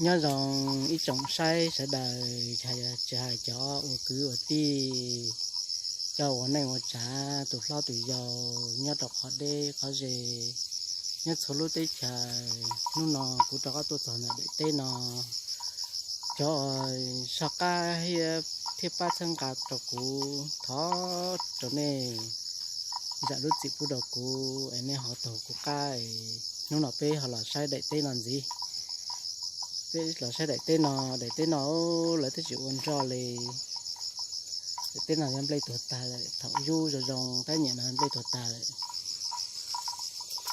Nyob zoo ib tsoom saib sawv daws, tsis hais cov ua kwv ua tij, cov ua neej ua tsav, tus hlob tus yau, nyob rau qhov deb qhov ze, nyob txhua lub teb chaws. Hnub no kuv rov qab tuaj txog ntawm daim teb no, cov soj qab thiab pab txhawb nqa rau kuv, thov rau nej zam lub txim pub rau kuv es nej ho taug kuv qab. Hnub no peb ho los saib daim teb no ntxiv. Peb los saib daim teb no, daim teb no lawv twb tsis ua nroj li. Daim teb no yog nplej tuag tag lawm, thaum yub zoo zoo tab nyiam no nplej tuag tag lawm.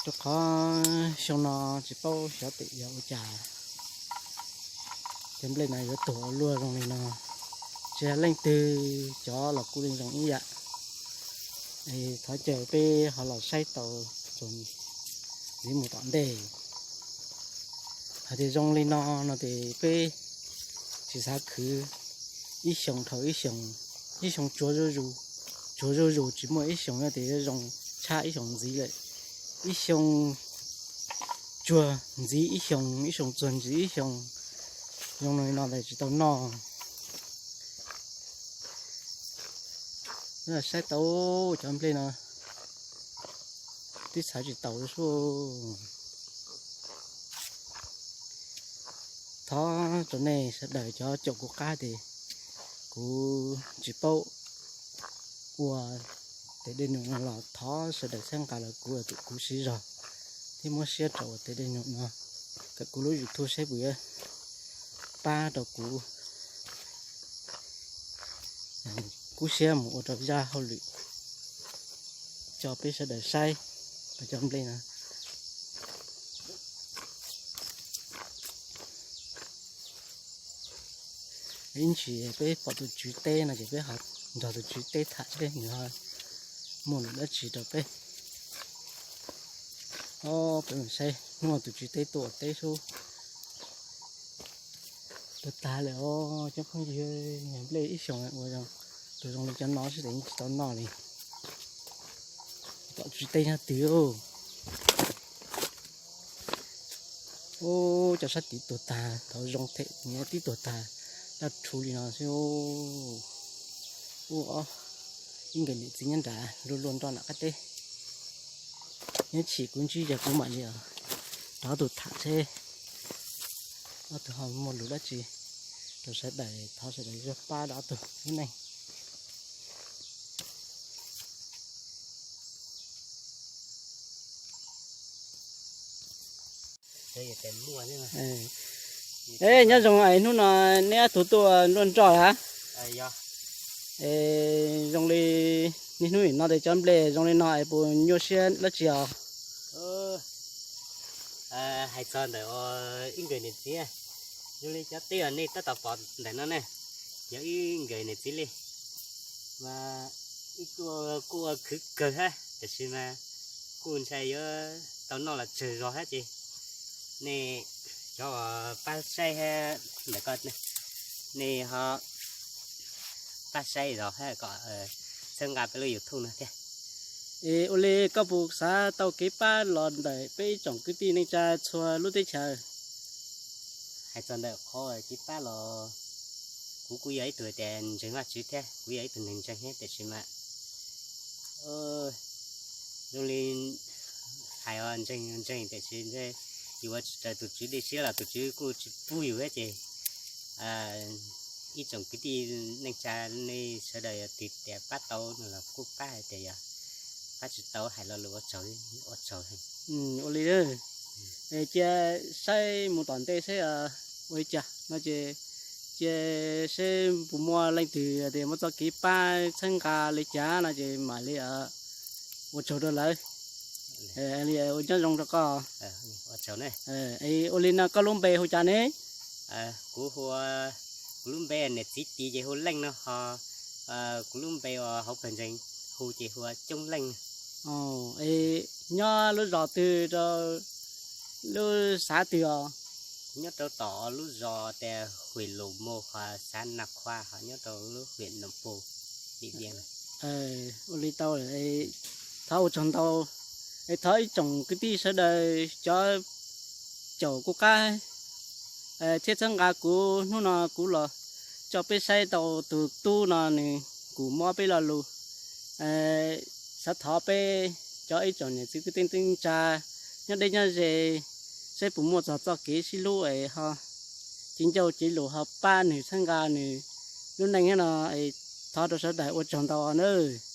Rau qhov xyoo no tsis paub xyov tes yog ua cas cov nplej no yuav tuag ua luaj zoo li no. Tsis hais leej twg cov los kuj zoo ib yam. Thov caw peb ho los saib tau txuas ntxiv mus tom ntej. Hais tias zoo li no no ces peb tsis xav khwv, ib xyoo dhau ib xyoo, ib xyoo tsuag zuj zus, tsuag zuj zus tsis muaj ib xyoo yog tias yuav zoo tshaj ib xyoo ntxiv lawm. Ib xyoo tsuag ntxiv ib xyoo, ib xyoo tsuag ntxiv ib xyoo, zoo li no ntawd tsis tau noj. Saib tau cov nplej no twb xav tsis tau li. Thov rau nej sawv daws cov caum kuv qab tias kuv tsis paub ua tes dej num no los thov sawv daws txhawb nqa los kuv ua tus kuv siv zog thiab muab siab rau ua tes dej num no, kom kuv lub YouTube saib puas yuav pab rau kuv kub siab mus ua rau zaj hauj lwm coj peb sawv daws saib cov nplej no. Ib ntsis peb pom tus tswv teb no ces peb ho nrog tus tswv teb tham seb nws ho muaj lus dab tsi rau peb. Peb mus saib hnub tus tswv teb tuaj ua teb sub. Tuag tag lawm os cov phooj ywg, nplej ib xyoos ua zoo, tus zoo li cov no sib dev tsis tau noj li. Tom tswv teb nyob twg. Ub, cov sab tid tuag tag, thaum zoo them nws tib tuag tag, daj rhu li no xwb. Ub, ib nkawm niam txiv nyob nrad luag luag nroj nram qab teb. Nyob tsis kuv ntsib yog kuv mam li rov tus tham seb ob tug ho muaj lus dab tsi rau sawv daws, thov sawv daws zog pab rau ob tug lub neej. Nyob zoo, es hnub no neb ob tug tuaj luaj nroj a? Zoo li niaj hnub nim no tes cov nplej zoo li no es puas nyuaj siab dab tsi os? Hais txog ntawm ib nkawm niam txiv, zoo li cov teb uas nej tab tom pom ntawm no ne, yog ib nkawm niam txiv li, mas ib tug kuj ua khwv kawg hab, tab sis mas kuj ntshai yuav tau noj los tsawg zog hab ces nej cov pab saib hab ntawm ko, nej ho pab saib zog hab kom txhawb nqa peb lub YouTube no thiab. Es ua li koj puas xav tau kev pab los ntawm peb ib tsoom kwv tij neej tsa txhua lub teb chaws? Hais txog ntawm qhov kev pab los kuv kuj yog ib tug tias ntseeg Vajtswv thiab kuv yog ib tug neeg ntseeg thiab, tiam sis mas zoo li hais ntseeg ntseeg tiam sis yus ua tsis raws tus Tswv tej siab los tus Tswv kuj tsis pub yus thiab ces ib tsoom kwv tij neej tsa nej sawv daws yog tig tias pab tau no los kuj pab, hais tias yog pab tsis tau hais lo lus ua tsaug, ua tsaug. Ua li, cia saib mus tom ntej seb ua li cas no ces cia seb puas muaj leej twg tias muaj txoj kev pab txhawb nqa li cas no ces mam li ua tsaug rau lawv. Ua nyob zoo rau koj. Ua li no koj lub npe hu cas ne? Kuv hu, kuv lub npe niam txiv tis ces hu Leej no ho, kuv lub npe uas hauv pawg ntseeg hu ces hu ua Coob Leej. Es nyob lub zos twg rau lub xav twg os? Nyob rau tom lub zos tias Huim Lus Mos ho xav Nas Khua ho nyob rau lub huyện Nậm Pồ, Điện Biên. Ua li tau, thov ua tsaug ntau, es thov ib tsoom kwv tij sawv daws cov caum kuv qab thiab txhawb nqa kuv. Hnub no kuv los coj peb saib tau tus tub no nws kuj mob peb lo lus. Xav thov peb cov ib tsoom niam txiv kwv tij neej tsa nyob deb nyob ze, saib puas muaj txog txoj kev sib hlub es ho cev ncauj cev lus ho pab nws txhawb nqa nws lub neej no, thov rau sawv daws ua tsaug ntau nawb.